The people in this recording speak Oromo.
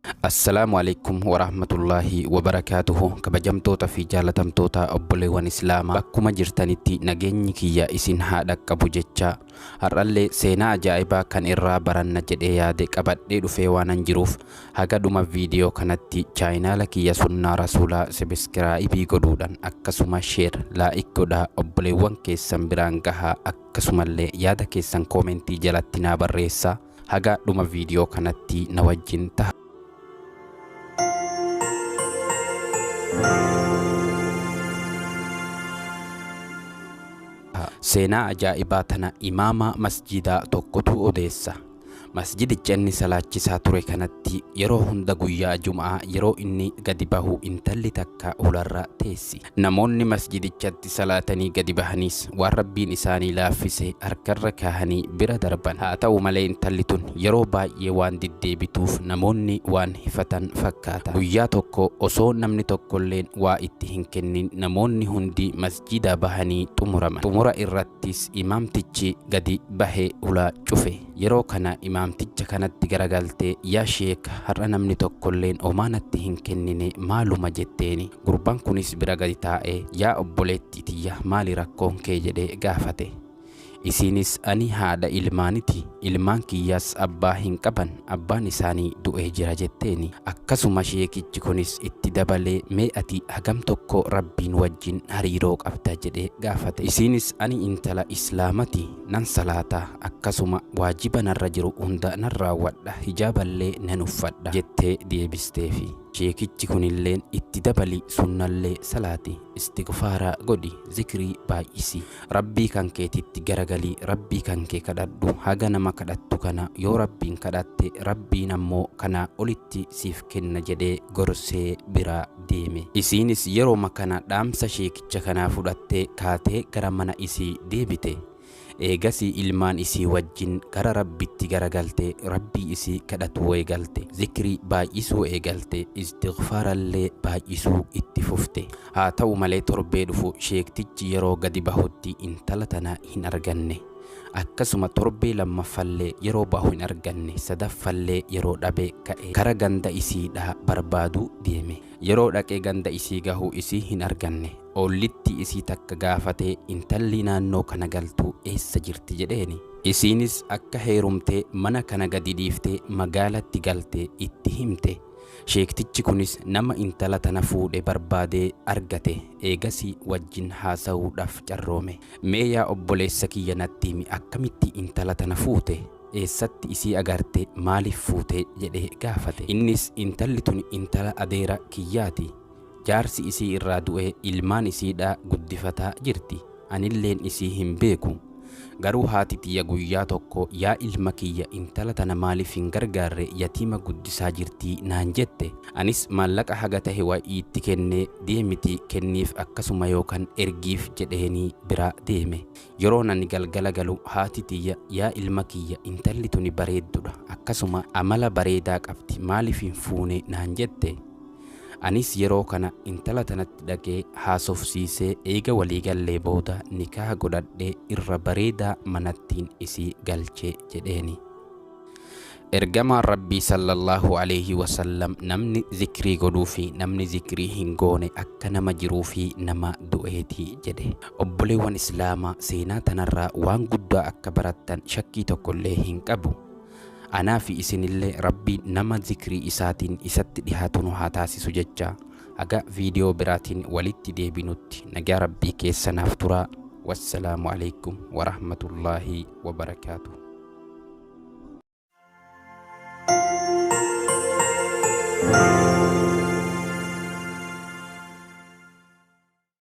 Assalaamu Aleeykum Warahmatullaahi Wabarakaatuhu. Kabajamtoota fi jaalatamtoota obboleewwan Islaamaa, bakkuma jirtanitti nageenyi kiyya isin haa dhaqqabu jecha, har'allee seenaa ajaa'ibaa kan irraa baranna jedhee yaade qabadhee dhufee waanan jiruuf, haga dhuma viidiyoo kanatti chaayinaala kiyya Sunnaa Rasuulaa sebiskiraa'ibii godhuudhaan, akkasuma share, like godhaa, obboleewwan keessan biraan gahaa, akkasumallee yaada keessan koomentii jalatti naa barreessaa. Haga dhuma viidiyoo kanatti na wajjin taha. Seenaa ajaa'ibaa tana imaama masjiidaa tokkotu odeessa. Masjidicha inni salaachisaa ture kanatti yeroo hunda guyyaa Jum'aa yeroo inni gadi bahu intalli takka hularra teessi. Namoonni masjidichatti salaatanii gadi bahaniis waan Rabbiin isaanii laaffise harkarra kaahanii bira darban. Haa ta'u malee intalli tun yeroo baay'ee waan diddeebituuf namoonni waan hifatan fakkaata. Guyyaa tokko osoo namni tokkolleen waa itti hin kennin namoonni hundi masjidaa bahanii xumuraman. Xumura irrattis imaamtichi gadi bahe hulaa cufe. Yeroo kana imaamticha kanatti garagaltee, "Yaa sheek, har'a namni tokkolleen homaa natti hin kennine, maaluma?" jetteeni. Gurbaan kunis bira gadi taa'ee, "Yaa obboleettii tiyya, maali rakkoon kee?" jedhee gaafate. Isiinis, "Ani haadha ilmaaniti, ilmaan kiyyaas abbaa hin qaban, abbaan isaanii du'ee jira" jetteeni. Akkasuma sheekichi kunis itti dabalee, "Mee ati hagam tokko Rabbiin wajjin hariiroo qabda?" jedhee gaafate. Isiinis, "Ani intala Islaamati, nan salaata, akkasuma waajiba narra jiru hunda nan raawwadha, hijaaballee nan uffadha" jettee deebisteefi. Sheekichi kunilleen itti dabali, "Sunnallee salaati, istighfaara godhi, zikrii baay'isi, Rabbii kan keetitti garagalii Rabbii kan kee kadhadhu. Haga nama kadhattu kana yoo Rabbiin kadhatte, Rabbiin ammoo kanaa olitti siif kenna" jedhee gorsee biraa deeme. Isiinis yerooma kana dhaamsa sheekicha kanaa fudhattee kaatee gara mana isii deebite. Eegasii ilmaan isii wajjin gara Rabbitti garagaltee Rabbii isii kadhatuu eegalte. Zikrii baay'isuu eegalte, istighfaarallee baay'isuu itti fufte. Haa ta'u malee torbee dhufu sheektichi yeroo gadi bahutti intala tana hin arganne. Akkasuma torbee lammaffallee yeroo bahu hin arganne, sadaffallee yeroo dhabe ka'ee kara ganda isiidhaa barbaaduu deeme. Yeroo dhaqee ganda isii gahu isii hin arganne. Oollitti isii takka gaafatee, "Intalli naannoo kana galtu eessa jirti?" jedheeni. Isiinis akka heerumtee mana kana gadi dhiiftee magaalatti galte itti himte. Sheektichi kunis nama intala tana fuudhe barbaadee argate. Eegasii wajjin haasawuudhaaf carroome. "Mee yaa obboleessa kiyya natti himi, akkamitti intala tana fuute? Eessatti isii agarte? Maaliif fuute?" jedhee gaafate. Innis, "Intalli tuni intala adeera kiyyaati. Jaarsi isii irraa du'ee ilmaan isiidhaa guddifataa jirti. Anilleen isii hin beeku. Garuu haati tiyya guyyaa tokko, 'Yaa ilma kiyya, intala tana maaliif hin gargaarre, yatiima guddisaa jirtii' naan jette. Anis maallaqa haga tahe wayiitti kennee, 'Deemitii kenniif akkasuma yookan ergiif' jedheenii biraa deeme. Yeroon ani galgala galu haati tiyya, 'Yaa ilma kiyya, intalli tuni bareeddudha, akkasuma amala bareedaa qabdi, maaliif hin fuune?' naan jette. Anis yeroo kana intala tanatti dhaqee haasofsiisee, eega walii gallee booda nikaaha godhadhee irra bareedaa manattiin isii galche" jedheeni. Ergamaan Rabbii sallallaahu aleeyhi wasallam namni zikrii godhuu fi namni zikrii hin goone akka nama jiruu fi nama du'eeti jedhe. Obboleewwan Islaamaa, seenaa tanarraa waan guddaa akka barattan shakkii tokkollee hin qabu. Anaa fi isinillee Rabbiin nama zikrii isaatiin isatti dhihaatu nu haa taasisu jecha, haga viidiyoo biraatiin walitti deebinutti nagaa Rabbii keessa naaf turaa. Wassalaamu aleykum warahmatullaahi wabarakaatuh.